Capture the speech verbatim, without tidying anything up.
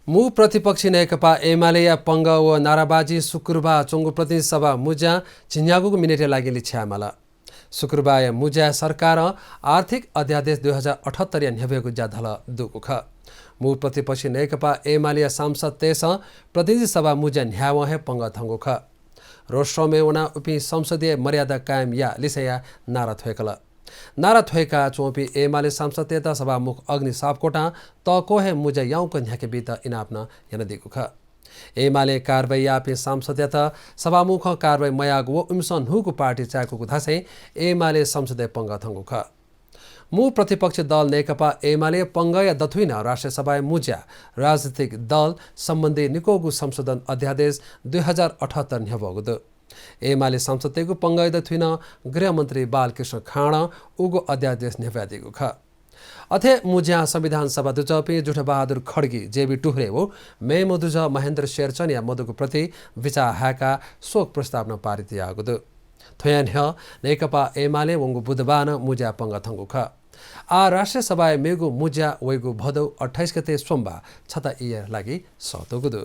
मू प्रतिपक्षी नेकपा एमालेया पंगः व नाराबाजी शुक्रबार च्वंगु प्रतिनिधि सभा मुज्यां झिंन्यागूगु मिनेटया लागि लिछ्याये माल। शुक्रबारया मुज्याय् सरकारं आर्थिक अध्यादेश दुई हजार अठहत्तरया न्ह्यब्वयेगु ज्या धल दुगु खः। मू प्रतिपक्षी नेकपा एमालेया सांसदतय्सं प्रतिनिधि सभा मुज्या न्ह्यायेवं हे पंगः थंगु खः। रोस्ट्रमय् वनाः उपिं संसदीय मर्यादा कायम या लिसेया नारा थ्वय्कल। नारा थ्वय्काच्वंपिं एमाले सांसदतय्त सभामुख अग्नि सापकोटां तःक्वः हे मुज्या याउँक न्ह्याके बीत इनाप नं यानादीगु खः। एमाले कारवाही याःपिं सांसदयात सभामुखं कारवाही मयाःगु व इमिसं न्हूगु पार्टी चाय्कूगु धासें एमाले संसदय् पंगः थंगु खः। मू प्रतिपक्षी दल नेकपा एमाले पंगःया दथुइ नं राष्ट्रिय सभाय् मुज्या राजनीतिक दल सम्बन्धी निक्वःगु संशोधन अध्यादेश दुई हजार अठहत्तर न्ह्यब्वःगु दु। एमाले सांसदतय्गु पंगःया दथुइ नं गृहमन्त्री बालकृष्ण खाँडं उगु अध्यादेश न्ह्यब्वयादीगु खः। अथे मुज्यां संविधान सभा दुजःपिं जुठबहादुर खड्गी, जेबी टुह्रे व मेम्ह दुजः महेन्द्र शेरचनया मदुगु प्रति बिचाः हाय्काः शोक प्रस्ताव नं पारित याःगु दु। थ्वयां न्ह्यः नेकपा एमाले वंगु बुधबार नं मुज्याय् पंगः थंगु खः। आः राष्ट्रिय सभाय् मेगु मुज्या वइगु भदौ अट्ठाइस गते सोमबार छता ईया लागि सःतूगु दु।